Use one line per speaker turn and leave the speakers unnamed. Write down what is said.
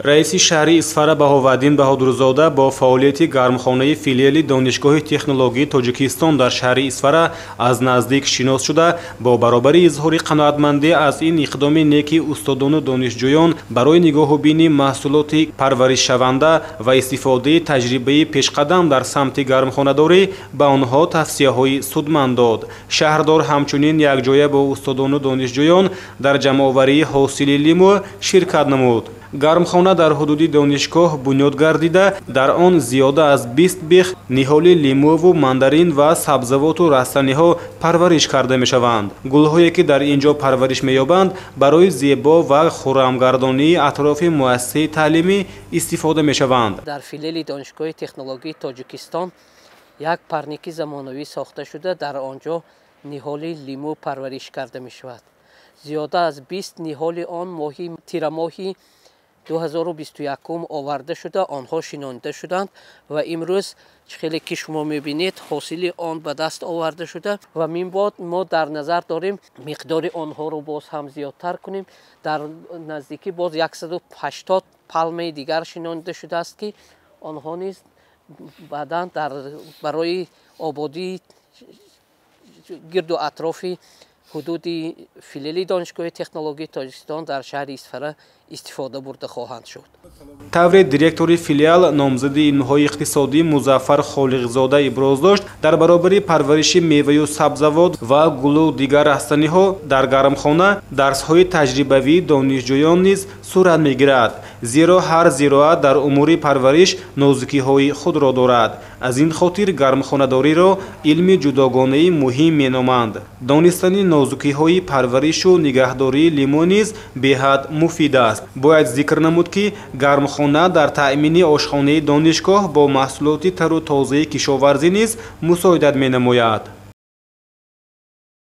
Раиси шаҳри Исфара Баҳоваддин Баҳодурзода бо фаъолияти гармхонаи филиали Донишгоҳи технологии Тоҷикистон дар шаҳри Исфара аз наздик шинос шуда, бо баробари изҳори қаноатмандӣ аз ин иқдоми неки устодону донишҷӯён барои нигоҳубини маҳсулоти парваришшаванда ва истифодаи таҷрибаи пешқадам дар самти гармхонадорӣ ба онҳо тавсияҳои судманд дод. Шаҳрдор ҳамчунин якҷоя бо устодону донишҷӯён дар ҷамъоварии ҳосили лимӯ ширкат намуд. Гармхона дар ҳудуди донишгоҳ бунёд гардида, дар он зиёда аз 20 бех ниҳоли лимӯву мандарин ва сабзавоту растаниҳо парвариш карда мешаванд. Гулҳое ки дар ин ҷо парвариш меёбанд, барои зебо ва хуррамгардонии атрофи муассисаи таълимӣ истифода мешаванд.
Дар филиали Донишгоҳи технологии Тоҷикистон як парники замонавӣ сохта шуда, дар он ҷо ниҳоли лимӯ парвариш карда мешавад. Зиёда аз 20 ниҳоли он моҳи тирамоҳи 2021 оварда шуда, онҳо шинонида шуданд ва имрӯз хеле ки шумо мебинед, ҳосили он ба даст оварда шуда ва минбаъд мо дар назар дорем миқдори онҳоро боз ҳам зиёдтар кунем. Дар наздикӣ боз 180 палмаи дигар шинонида шудааст, ки онҳо низ баъдан барои ободии гирду атрофи ҳудуди филиали Донишгоҳи технологии Тоҷикистон дар шаҳри Исфара истифода бурда хоҳанд шуд.
Тавре директори филиал, номзади илмҳои иқтисодӣ Музаффар Холиқзода иброз дошт, дар баробари парвариши меваю сабзавот ва гулу дигар растаниҳо дар гармхона дарсҳои таҷрибавии донишҷӯён низ сурат мегирад, зеро ҳар зироат дар умури парвариш нозукиҳои худро дорад. Аз ин хотир гармхонадориро илми ҷудогонаи муҳим меноманд. Донистани нозукиҳои парваришу нигаҳдории лимӯ низ беҳад муфид аст. Бояд зикр намуд, ки гармхона дар таъмини ошхонаи донишгоҳ бо маҳсулоти тару тозаи кишоварзӣ низ мусоидат менамояд.